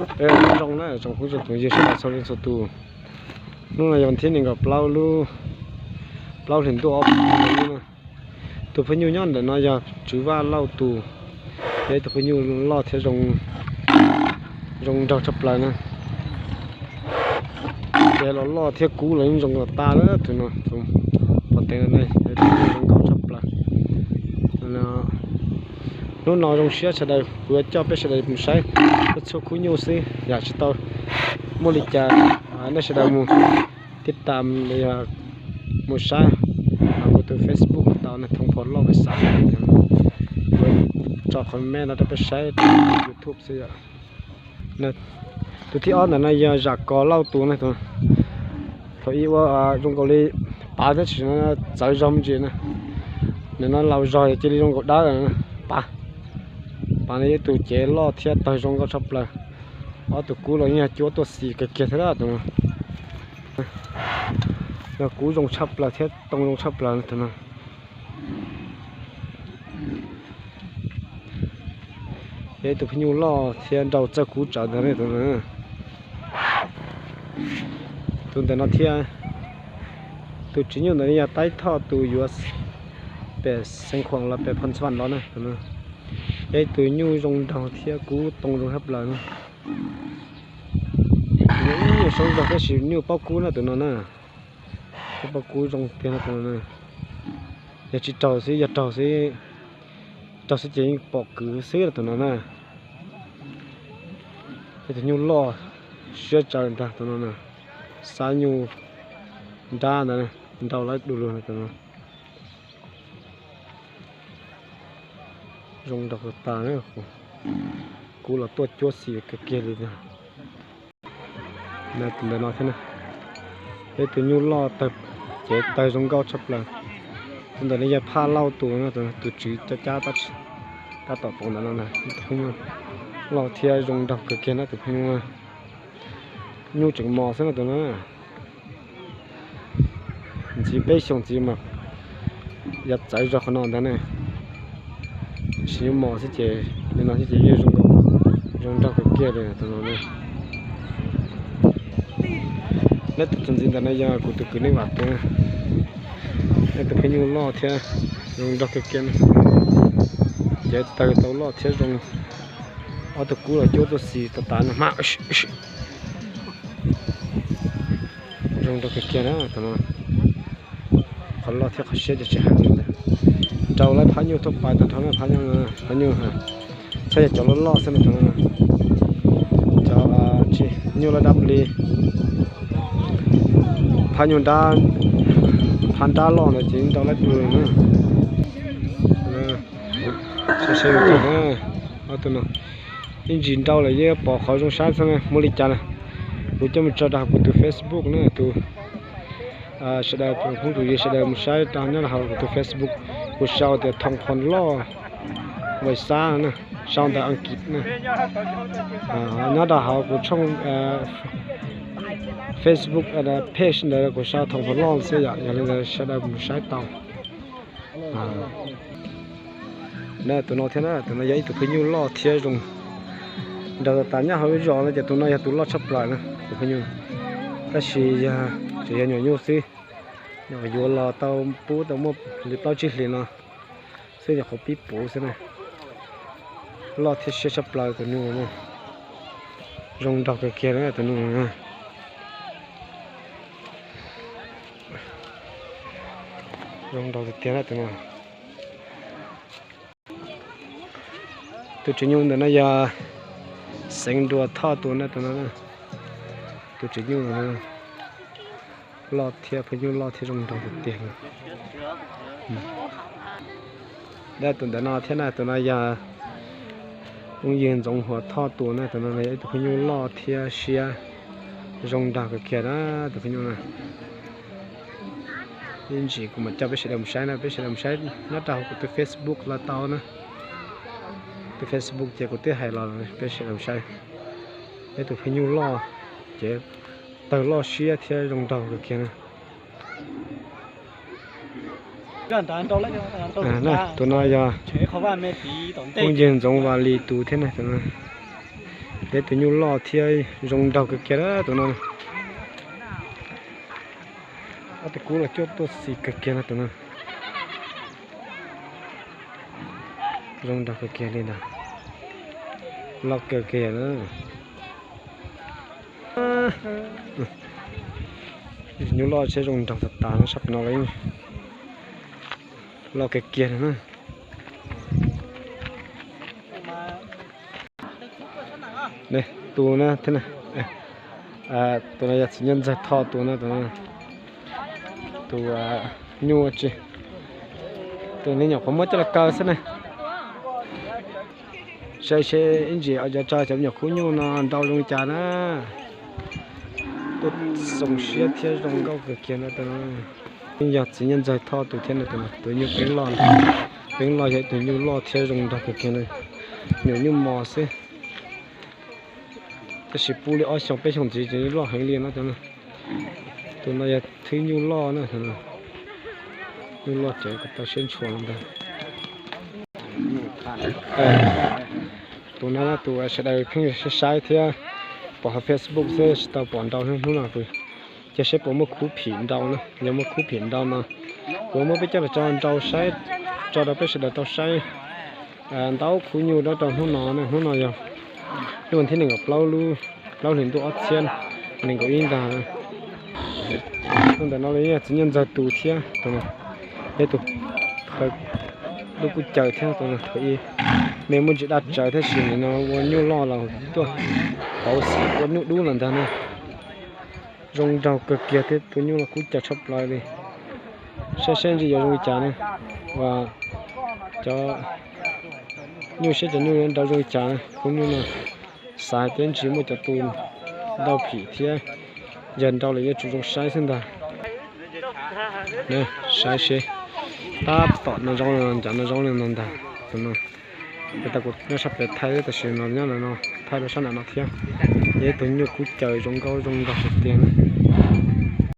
Nyob zoo na tsoom phooj tsoom ywg sawv daws txhua leej txhua tus. Hnub no yog vas thib nees nkaum plaub lub plaub hlis ntuj ob phav ib na. Tus phooj ywg nyob ntawm no yog Tswv Vaj Lauj tus, yog ib tug phooj ywg loj thiab zoo nraug tshaj plaws na. Ces los loj thiab kub los yeej zoo tas lawm tus no, tus pov teev no zoo nkauj tshaj plaws. Hnub no zoo siab sawv daws, kuv yuav coj peb sawv daws mus saib txhua khub nyuj xwb, yam tsis tau muaj li cas nej sawv daws mus tib tam li mus saib kuv tus Facebook tau na, Thoob Phom Loj Vais Xav. Kuv tso qhov me no rau peb saib YouTube xwb yom. Tus thib ob ntawm no yog Zam Kos Lauj tus na. Thaum ub ua zoo nkaus li pav thiab tsis txawv zog me ntsis na. Nim no laus zog cia li zoo nkaus dawb lawm. Pav, pav no yog ib tug cev loj thiab tawg zoo nkauj tshaj plaws. Ob tug kub los yeej yog cuab tuaj xis kawg kiag thiab tus no. Yog kub zoo tshaj plaws thiab too zoo tshaj plaws tus no. Yog ib tug phooj ywg loj thiab nraug txawj kub tsawv ntag tus no. Tus ntawm no thiab, tus tsev nyuj ntawm no yog Taib Thoj tus yuav pem Xeev Khuam los pem Phoo Xas Vam los na. Yog ib tug nyuj zoo nraug thiab kub too zoo tshaj plaws na. Nyuj soob zog tab sis nyuj paub kub na tus no na. Nyuj paub kub zoo tiag no tus no. Yog tsis raug xwb, yog raug xwb, raug xwb ces yeej pom kwv xwb tus no na. Ib tug nyuj loj siab tsaws ntag tus no na. Xab nyuj nrab ntawd, nrau lawv du lug tus no. Zoo nraug kawg tas, kub los tuaj cuab xis kawg kiag li ntag. Tus ntawm no thiab, peb tus nyuj loj tawg, cev tawg zoo nkauj tshaj plaws. Tus ntawm no yog Phaj Lauj tus, tus tswv cab cab tab tom tus ntawm no, tus phooj ywg loj thiab zoo nraug kawg kiag na tus phooj ywg. Nyuj tseem mos xwb no tus no. Ntxiv peb xyoos ntxiv mas yuav txawv zog qhov no ntag ne. Tab sis nyuj mos xwb ces li no xwb ces yeej zoo nraug kawg kiag li tus no. Neb tus txuas ntxiv ntawm no yog kuv tus kwv Neej Vam tus, neb tus phooj ywg loj thiab zoo nraug kawg kiag. Cev tawg tau loj thiab zoo, ob tug kub los cuab tuaj xis tas tas no hma. Zoo nraug kawg kiag na tus no. Qhov loj thiab qhov siab ces tsis hais li ntawd. Nrau lawv phab nyuj tuaj pais tag nrho na, phab nyuj, phab nyuj, txhaj yog cov loj loj xwb no tus no. Cov nyuj loj dab plig, phab nyuj nrab, phab nrab loj ntawd ces nrau lawv plig na. Saib saib tus no, ib ntsis nrau lawm yeej pom qhov zoo saib xwb na, muaj li cas na. Kuv coj mus tso rau hauv kuv tus Facebook na tus, sawv daws phooj ywg sawv daws mus saib rau nyob rau hauv kuv tus Facebook. Kuv sau tias Thoo Phoo Loj Vais Xab na, sau ntawv Askiv na. Nyob rau hauv kuv tshooj Facebook page ntawd kuv sau Thoo Phoo Loj xwb yom, yog li ntawd sawv daws mus saib tau. Tus no thiab na, tus no yog ib tug phooj ywg loj thiab zoo nraug tas nyob hauv lub zos no ces tus no yog tus loj tshaj plaws na tus phooj ywg. Tab sis yog tseem yog nyuam nyuj xwb, nyuam qhuav yuav los tau pub tau muaj li plaub tsib hlis no xwb, nyuam qhuav pib puv xwb na. Loj thiab siab tshaj plaws tus nyuj, zoo nraug kawg kiag tus nyuj. Zoo nraug tiag tiag na tus no. Tus tsev nyuj ntawm no yog Xeev Nruas Thoj tus na tus no. Tus tsev nyuj loj thiab phooj ywg loj thiab zoo nraug tiag tiag. Tus ntawm no thiab na tus no yog phooj ywg Ntxoov Huas Thoj tus na, tus no yog ib tug phooj ywg loj thiab siab zoo nraug kawg kiag na tus phooj ywg na. Ib ntsis kuv mam coj peb sawv daws mus saib na, peb sawv daws mus saib nyob rau hauv kuv tus Facebook los tau na. Tus Facebook ces kuv twb hais los peb sawv daws mus saib. Peb tus phooj ywg loj ces tawg loj siab thiab zoo nraug kawg kiag na. Tus no yog phooj ywg Ntxoov Vas Lis tus thiab na tus no. Yog tus nyuj loj thiab zoo nraug kawg kiag tus no. Ob tug kub los cuaj tuaj xis kawg kiag no tus no. Zoo nraug kawg kiag li ntag. Loj kawg kiag na. Nyuj loj thiab zoo nraug tas tas no sab pem no los loj kawg kiag na. Tus no, tus no yog txiv Nyiaj Ntxawg Thoj tus no, tus nyuj tsis, tus me nyuam qhuav muab coj los kaw xwb na. Saib seb ib ntsis cov tso cov me nyuam khub nyuj no nrau zoo li cas na. Tuaj zoo siab thiab zoo nkauj kawg kiag no. Yeej yog txiv Nyiaj Ntxawg Thoj tus thiab no, tus nyuj peeb loj, peeb loj yog ib tug nyuj loj thiab zoo nraug kawg kiag na. Nyuam nyuj mos xwb, tab sis pub li ob xyoos peb xyoos ntxiv ces loj heev li no. Tus no yog thwb nyuj loj na, nyuj loj ces kom tau siab ntshua li ntag. Tus no tus sawv daws pheej saib saib thiab pom hauv Facebook xwb tsis tau pom nrau hnub no, ces saib puas muaj khub phim nrau na. Yog muaj khub phim nrau no kuv muab peb coj los tso nrau saib, tso rau peb sawv daws tau saib ntau khub nyuj rau hnub no na. Hnub no yog lub vas thib nees nkaum plaub lub, plaub hlis ntuj ob txhiab nees nkaum ib ntag. Tus ntawm no los yog txiv Nyiaj Ntxawg tus thiab, tus no yog tus qhaw lub kub caws thiab. Tus no thaum ub me muaj ntsis daj tsawv tab sis nim no ua nyuj loj los tuaj pauv xim ua nyuj dub los ntag na. Zoo nraug kawg kiag thiab tus nyuj no kub caws tshaj plaws li. Saib seb ntsis yuav zoo li cas na, uas cov nyuj, saib cov nyuj nrau zoo li cas na. Khub nyuj no xav hais tias ntsis muaj cov tus ntau phim thiab, yog nrau lawm yuav tsum zoo saib xwb ntag. Saib seb, tab tom no zoo li no, ncav no zoo li no ntag. Tus no, tas kuv nyob sab pem thaij, tab sis no nyob no thaij rau sab nram no thiab. Yog ib tug nyuj kub caws zoo nkauj zoo nraug tiag tiag.